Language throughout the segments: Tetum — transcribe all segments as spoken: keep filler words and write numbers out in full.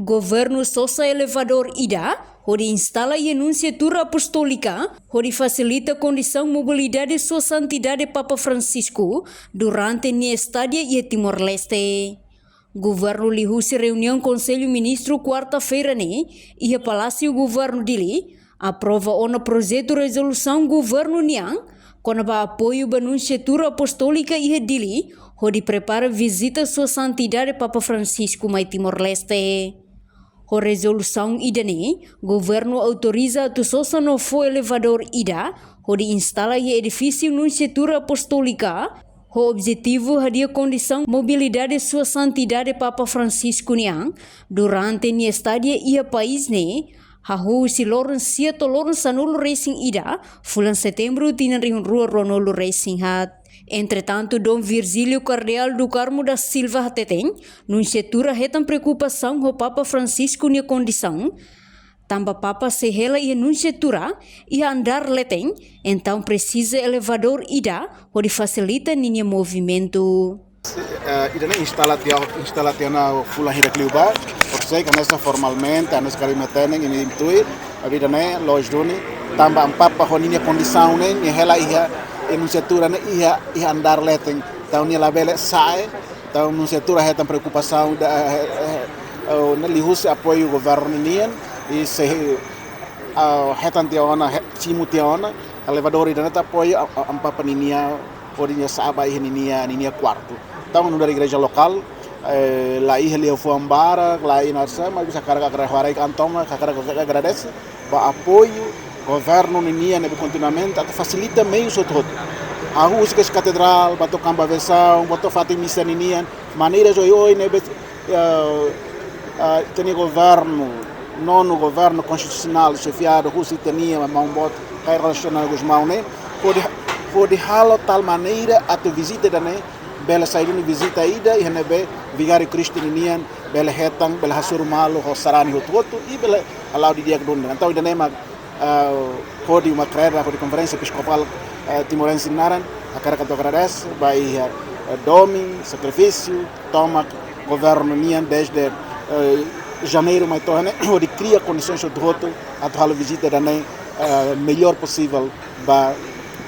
Governu sosa elevadór ida hodi instala iha Nunciatura Apostolica, hodi fasilita kondisaun mobilidade Sua Santidade Papa Francisco durante nia estadia iha Timor-Leste. Governu liuhusi reuniaun Konsellu Ministru kuarta-feira ne'e iha Palásiu Governu Dili aprova ona projetu rezolusaun governu nian kona-ba apoiu ba Nunciatura Apostolica iha Dili, hodi prepara vizita Sua Santidade Papa Francisco mai Timor-Leste. Ho rezolusaun ida-ne'e, governu autoriza atu sosa no fó elevadór ida hodi instala iha edifísiu Nunciatura Apostolica, ho objetivu hadi'a kondisaun mobilidade Sua Santidade Papa Francisco nian durante nia estadia iha país ne'e, hahú husi loron sia to'o loron sanulu-resin-ida, fulan Setembru tinan rihun rua ruanulu-resin-haat. Entretantu, Dom Virgílio Cardeal do Carmo da Silva hateten, Nunciatura hetan preokupasaun ho Papa Francisco nia kondisaun, tanba Papa sei hela iha Nunciatura, iha andár leten, entaun presiza elevadór ida hodi fasilita ninia movimentu. Eh, ida-ne'e instala tiha, instala tiha ona fulan hirak liubá, por sei ka nesa formalmente, anos kari metenen ini tui, abi ida-ne'e loos duni, tanba Papa ho ninia kondisaun ne'e, nia hela iha Nunciatura ne'e iha, iha andár leten, entaun nia labele sa'e, entaun Nunciatura hetan preokupasaun da, eh, eh, eh, ne'e liuhusi apoiu governu nian, i sei, ah, hetan tiha ona, he-, simu tiha ona, elevadór ida-ne'e atu apoiu a, a, Amu Papa ninia, hodi nia sa'e ba iha ninia, ninia kuartu. Entaun, nu'udar igreja lokál, eh, la iha liafuan barak, la iha nada, mas hakarak agradese, hakarak agradese ba apoiu governu ninia ne'ebé kontinuamente atu fasilita meius hotu-hotu. Hahú husi katedrál, ba to'o kamba vesaun, ba to'o fatin misa ninian, maneiras oioin ne'ebé, eh, eh, ita-nia governu, nonu governu konstitusionál, xefiadu husi ita-nia maun boot, Kay Rala Xanana Gusmão ne'e, hodi, hodi halo tal maneira atu vizita ida-ne'e, bele sai duni vizita ida, iha ne'ebé Vigáriu Cristo ninian, bele hetan, bele hasoru malu ho sarani hotu-hotu, i bele hala'o didi'ak duni. Entaun, ida-ne'e mak, ah, hodi uma kreda, hodi Konferénsia Episkopál, ah, Timorense nia naran, hakarak atu agradese ba iha, eh, domin, sakrifísiu, tomak governu nian desde, eh, janeiru mai to'o ne'e, hodi kria kondisoens hotu-hotu, atu halo vizita ida-ne'e, eh, mellór posivel ba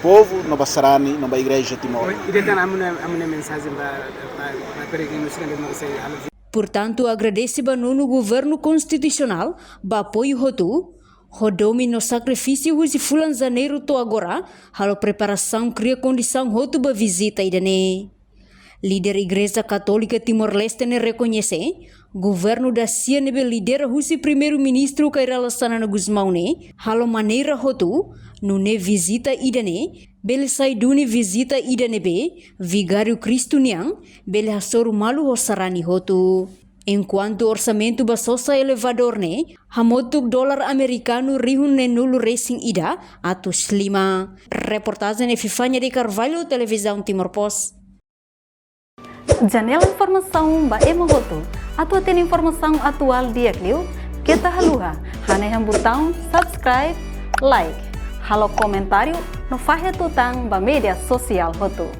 povu, no ba sarani, no ba Igreja Timor. Ida tan amu-nia, amu-nia mensajen ba, ba, ba peregrinu sira ne'ebé mak sei halo. Portantu, agradese ba nonu governu konstitusionál, ba apoiu hotu, ho domin no sakrifísiu husi fulan janeiru to'o agora, halo preparasaun kria kondisaun hotu ba vizita ida-ne'e. Líder Igreja Katólika Timor-Leste ne'e rekoñese, governu dasia ne'ebé lidera husi Primeiru-Ministru Kay Rala Xanana Gusmão ne'e, halo maneira hotu, nune'e vizita ida-ne'e, bele sai duni vizita ida ne'ebé Vigáriu Cristo nian, bele hasoru malu ho sarani hotu. Enkuantu orsamentu ba sosa elevadór ne'e, hamutuk dolar amerikanu rihun neenulu-resin-ida atus lima. Reportajen Epifania de Carvalho, Televizaun Timor Post. Janela informasaun ba ema hotu. Atu hatene informasaun atuál di'ak liu, keta haluha, hanehan butaun subscribe, like, halo komentáriu, no fahe tutan ba média sosiál hotu.